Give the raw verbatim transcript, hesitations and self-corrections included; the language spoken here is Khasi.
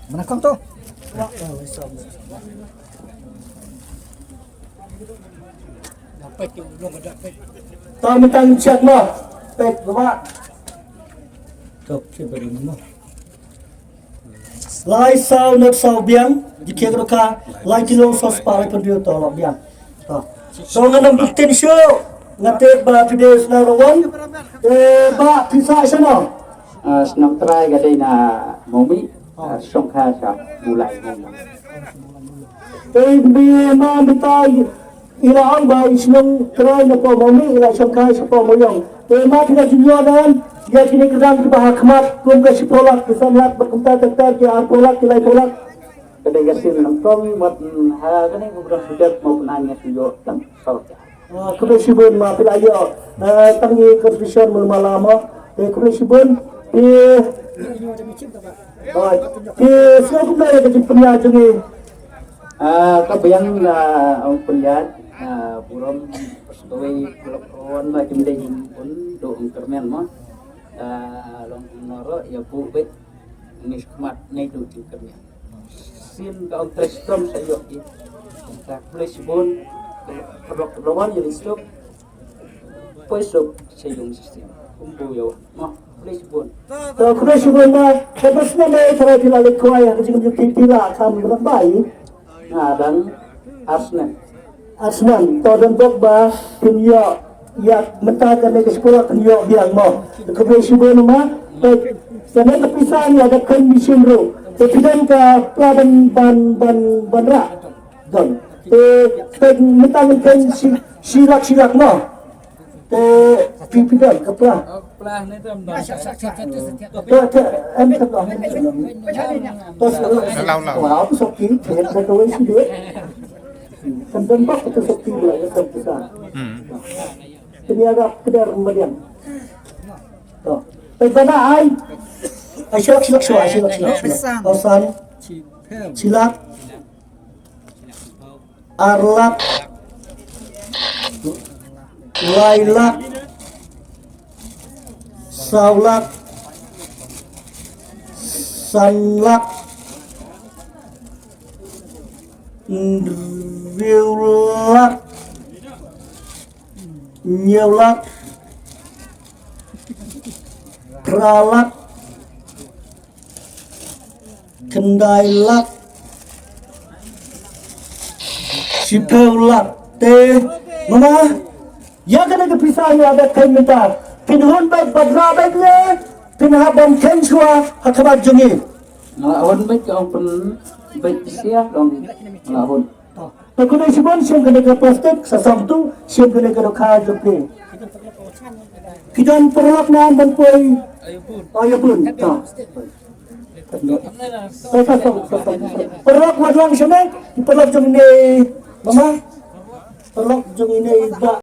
Mana kong tu? Ta mitang chat ma. Pek gua. Tok, kita beri nama. Lai saw nat saw biang, di kia keruka, lai kilo saw spah lai pun biang tolak biang. Ha. So ngan ym buktin shuh, nga tip ba phi dei sna rawan, eh, ba phi sah shano? Ah, shnong trai ka dei na Mawmih, ah, shongkha sha Mulai Mawmih. Te bi ma bitai, i la ong ba i shnong trai na Mawmih, i la shongkha sha Mawmih. Te ma phi la ju ïoh dan, ïa kine ki dang kiba ha khmat, kum ka shiphew lak, ki san lak, bad kumta ter ter ki arphew lak, ki laiphew lak. Ka dei ka sien nangtong, wat, mm, ha kane ka program sujat mo pynang ïa ki ïoh tang sorkar. Ah, khublei shibun ma phi la ïoh. Eh, tang ïa contribution mo ma la mo. Eh, khublei shibun. Phi, oh, phi sngewbha kumno ïa ka jingpynïaid jong ngi? Ah, ka biang la ong pynïaid, ah, burom kawei ka lok ron ma jingdei jingpun do ong kyrmen mo. Ah, long noro ïa bu bit. Ngi khmat nei du jingkyrmen. Sien ka ong tres tom sa ïoh ki. Ka khublei shibun. Ka lok ka lawan ïa stok. Poi stok sa ïoh system. Kumbu ïoh. Mo, khublei shibun. To khublei shibun ma. Ka bas na me tara phi la leit kwai ha ka jingim jong phi, phi la kham bynrap bai. Nga dang ar snem. Ar snem, to don bok ba phin ïoh ïa mynta kane ka shiphew lak phin ïoh biang mo. Khublei shibun ma. Te kane ka pisa ïa ka khun machine ruh. Te phi don ka pla ban ban ban ban rah. Don. Te te mynta ngan khun shi shi lak shi lak mo. Te phi phi don ka pla. Pla ne tam don. Te te em ka pla. To sa. Lau, lau. Wow, so ki te ka to shi de. Kan don bok tu sopti bla ya kan kita. Hmm. Kini agak kedar madian. To. Pe bana ai. Ai silak silak sua, ai silak silak sua. Pesan. Silak. Arlak. Lailak. Saulak. Sanlak. Hynriewlak, hynñiewlak, phralak, khyndailak, shiphewlak. Te mama, ïa kane ka pisa ïa da kheiñ mynta. Phin hun bad bad ra bad ne phin hap ban kheiñ shuwa ha khmat jong ngi. Nga la hun bad ka ong pynbeit sia dong nga la hun. To kane shibun shim kane ka plastik sa sam tu shim kane ka dohkha jong phi. Ki don paralok na ban poi. Ayo bun. To. To sa sam sa sam. Paralok wat lang shane, paralok jong ne mama. Paralok jong ne ba.